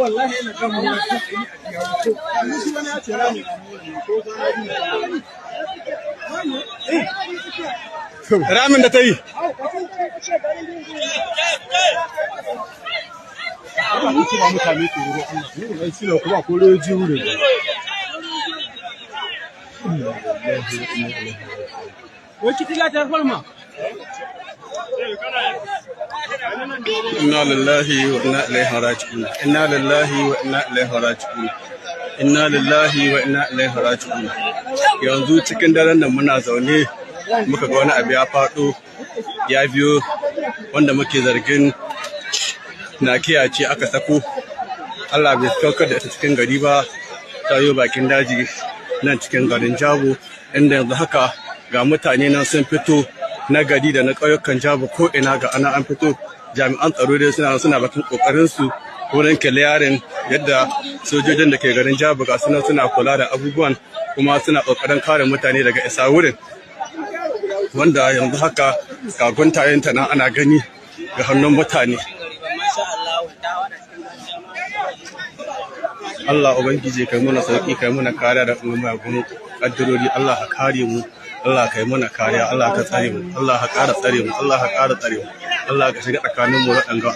Wallahi ina kama wani shi, wani ya ce rami ko kwana. Ramin da ta yi. Ba mutane tsoro Allah ne shi ne kuma ko reji wurin. Inna lillahi wa inna ilaihi raji'un. Inna lillahi wa inna ilaihi raji'un. Inna lillahi wa inna ilaihi raji'un. Yanzu cikin daren nan muna zaune muka ga wani abu ya faɗo ya biyo, wanda muke zargin nakiya ce aka sako. Allah bai saukar da ita cikin gari ba, ta yi bakin daji nan cikin garin Jabo, inda yanzu haka ga mutane nan sun fito na gari da na ƙauyukan Jabo, ko ina ga ana an fito. Jami'an tsaro dai suna bakin kokarin su wurin clearing, yadda sojojin da ke garin Jabo ga suna suna kula da abubuwan, kuma suna kokarin kare mutane daga isa wurin, wanda yanzu haka ga guntayenta nan ana gani ga hannun mutane. Allah Ubangiji, kai muna sauki, kai muna kariya da kuma mayagun kaddarori. Allah ka kare mu, Allah kai muna kariya, Allah ka tsare mu, Allah ka ƙara tsare mu, Allah ka ƙara tsare mu, Allah ka shiga tsakanin mu waɗanga.